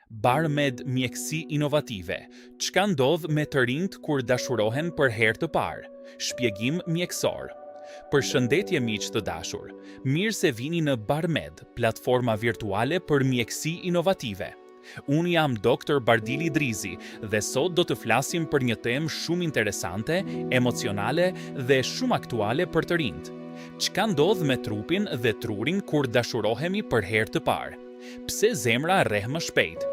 Barmed mjekësi inovative. Çka ndodh me të rinjtë kur dashurohen për herë të parë? Shpjegim mjekësor. Përshëndetje miq të dashur. Mirë se vini në Barmed, platforma virtuale për mjekësi inovative. Unë jam Dr. Bardili Idrizi dhe sot do të flasim për një temë shumë interesante, emocionale dhe shumë aktuale për të rinjtë. Çka ndodh me trupin dhe trurin kur dashurohemi për herë të parë? Pse zemra rreh më shpejt?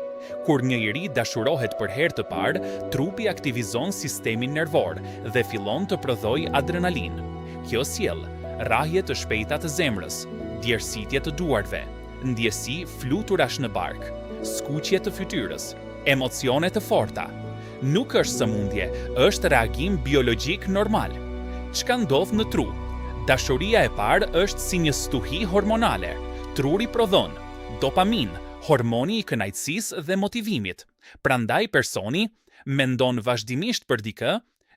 Kur një i ri dashurohet për herë të parë, trupi aktivizon sistemin nervor dhe fillon të prodhojë adrenalinë. Kjo sjell rrahje të shpejta të zemrës, djersitje të duarve, ndjesi fluturash në bark, skuqje të fytyrës, emocione të forta. Nuk është sëmundje, është reagim biologjik normal. Çka ndodh në tru? Dashuria e parë është si një stuhi hormonale. Truri prodhon dopaminë, hormoni i kënaqësisë dhe motivimit. Prandaj personi mendon vazhdimisht për dikë,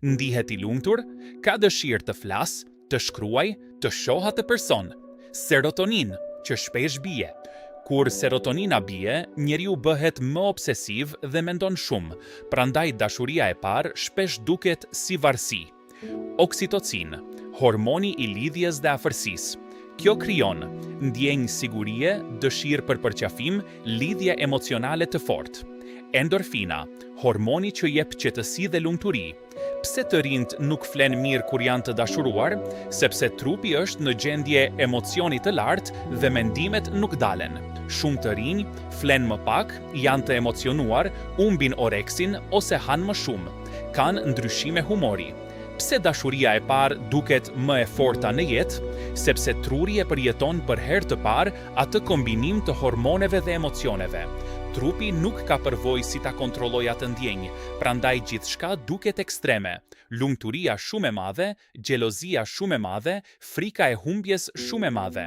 ndihet i lumtur, ka dëshirë të flasë, të shkruajë, të shohë atë person. Serotoninë, që shpesh bie. Kur serotonina bie, njeriu bëhet më obsesiv dhe mendon shumë, prandaj dashuria e parë shpesh duket si varësi. Oksitocinë, hormoni i lidhjes dhe afërsisë. Kjo krijon ndjenjë sigurie, dëshirë për përqafim, lidhje emocionale të fortë. Endorfina, hormoni që jep qetësi dhe lumturi. Pse të rinjtë nuk flenë mirë kur janë të dashuruar? Sepse trupi është në gjendje emocioni të lartë dhe mendimet nuk ndalen. Shumë të rinj flenë më pak, janë të emocionuar, humbin oreksin ose hanë më shumë. Kanë ndryshime humori. Pse dashuria e parë duket më e forta në jetë? Sepse truri e përjeton për herë të parë atë kombinim të hormoneve dhe emocioneve. Trupi nuk ka përvojë si ta kontrollojë atë ndjenjë, prandaj gjithçka duket ekstreme. Lumturia shumë e madhe, xhelozia shumë e madhe, frika e humbjes shumë e madhe.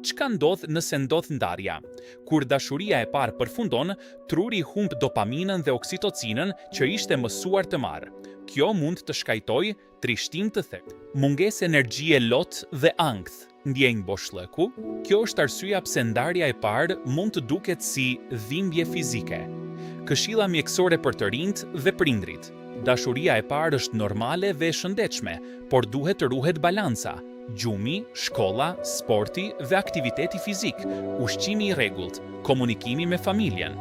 Çka ndodh nëse ndodh ndarja? Kur dashuria e parë përfundon, truri humb dopaminën dhe oksitocinën që ishte mësuar të marrë. Kjo mund të shkaktojë trishtim të thellë, mungesë energjie, lot dhe ankth, ndjenjë boshllëku. Kjo është arsyeja pse ndarja e parë mund të duket si dhimbje fizike. Këshilla mjekësore për të rinjtë dhe prindrit. Dashuria e parë është normale dhe e shëndetshme, por duhet të ruhet balanca. Gjumi, shkolla, sporti dhe aktiviteti fizik, ushqimi i rregullt, komunikimi me familjen.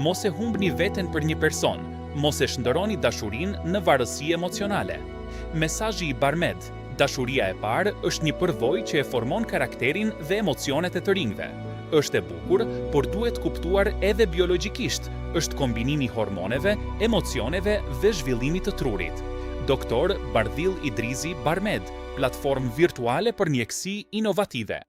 Mos e humbni veten për një person, mos e shndërroni dashurinë në varësi emocionale. Mesazhi i Barmed, Dashuria e parë është një përvojë që e formon karakterin dhe emocionet e të rinjve. Është e bukur, por duhet kuptuar edhe biologjikisht, është kombinimi i hormoneve, emocioneve dhe zhvillimit të trurit. Doktor Bardhil Idrizi Barmed, platformë virtuale për mjekësi inovative.